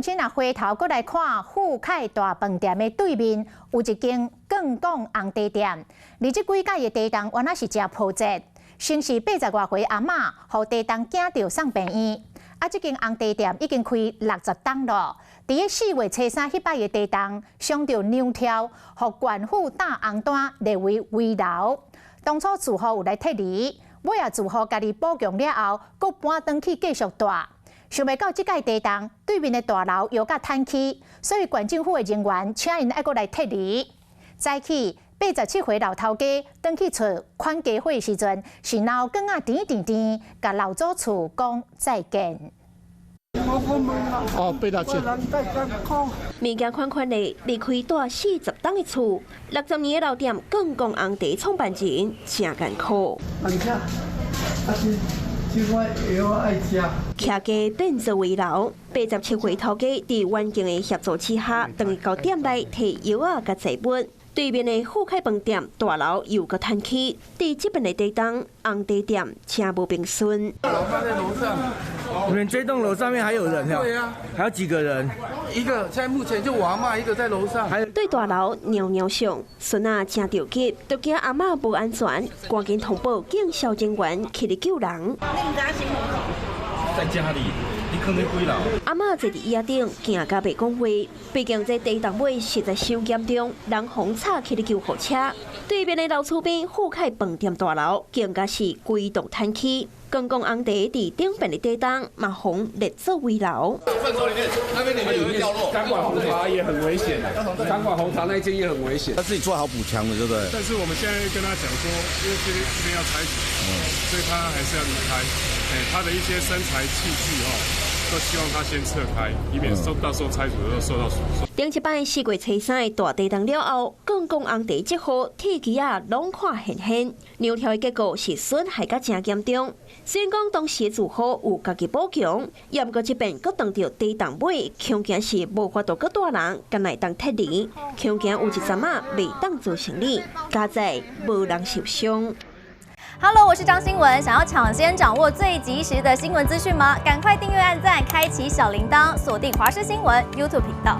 親若回頭閣來看富凱大飯店的對面，有一間更廣紅茶店。而這幾改的地動原來是誠波折，先是80外歲阿嬤，予地動驚著送病院。啊，這間紅茶店已經開60冬囉。佇咧4月初3彼擺的地動，傷著娘跳，予縣府大紅單列為危樓。當初住戶有來撤離，尾仔住戶家己補強了後，閣搬轉去繼續蹛。想袂到這擺地動，對面的大樓搖甲坍去，所以縣政府的人員請𪜶愛閣來撤離。早起87歲老頭家轉去揣款家伙的時陣，是鬧更仔甜甜甜，共老祖厝講再見。哦，87。物件款款的離開蹛40冬的厝，60年的老店更廣紅茶創辦人誠艱苦。這款藥愛食。徛家變做危樓，87歲頭家佇環境的協助之下，轉去到店內提藥仔佮財物。對面的富凱飯店大樓又閣坍去，佇這邊的地動紅茶店誠無平順。老爸在樓上。你們這棟樓上面還有人？對啊，還有幾個人？一個，現在目前就我阿嬤一個在樓上。對大樓裊裊響，孫仔誠著急，就驚阿嬤無安全，趕緊通報警消人員起來救人。你毋知影新聞？在家裡，你囥佇幾樓？阿嬤坐佇椅仔頂，驚甲袂講話。畢竟這地動尾實在傷嚴重，人予吵起來救護車。對面的樓厝邊富凱飯店大樓，更加是規棟坍去。更廣紅茶佇頂邊的地動，嘛予列做危樓。廁所裡面，那邊裡面有掉落。三館紅茶也很危險，三館紅茶那間也很危險。他自己做好補強的，對不對？但是我們現在跟他講說，因為這邊要拆除，所以他還是要離開。哎，他的一些生財器具哦，都希望他先撤開，以免受到時候拆除的時候受到損失。頂一擺4月初3的大地動了後，更廣紅茶這號鐵枝仔攏看現現，娘跳的結果是損害甲誠嚴重。雖然講當時的住戶有家己補強，也毋過這邊閣當著地動尾，恐驚是無法度閣帶人，敢會當撤離，恐驚有一陣仔袂當做生意，佳哉無人受傷。 Hello，我是張新文。想要搶先掌握最及時的新聞資訊嗎？趕快訂閱、按讚、開啟小鈴鐺，鎖定華視新聞 YouTube 頻道。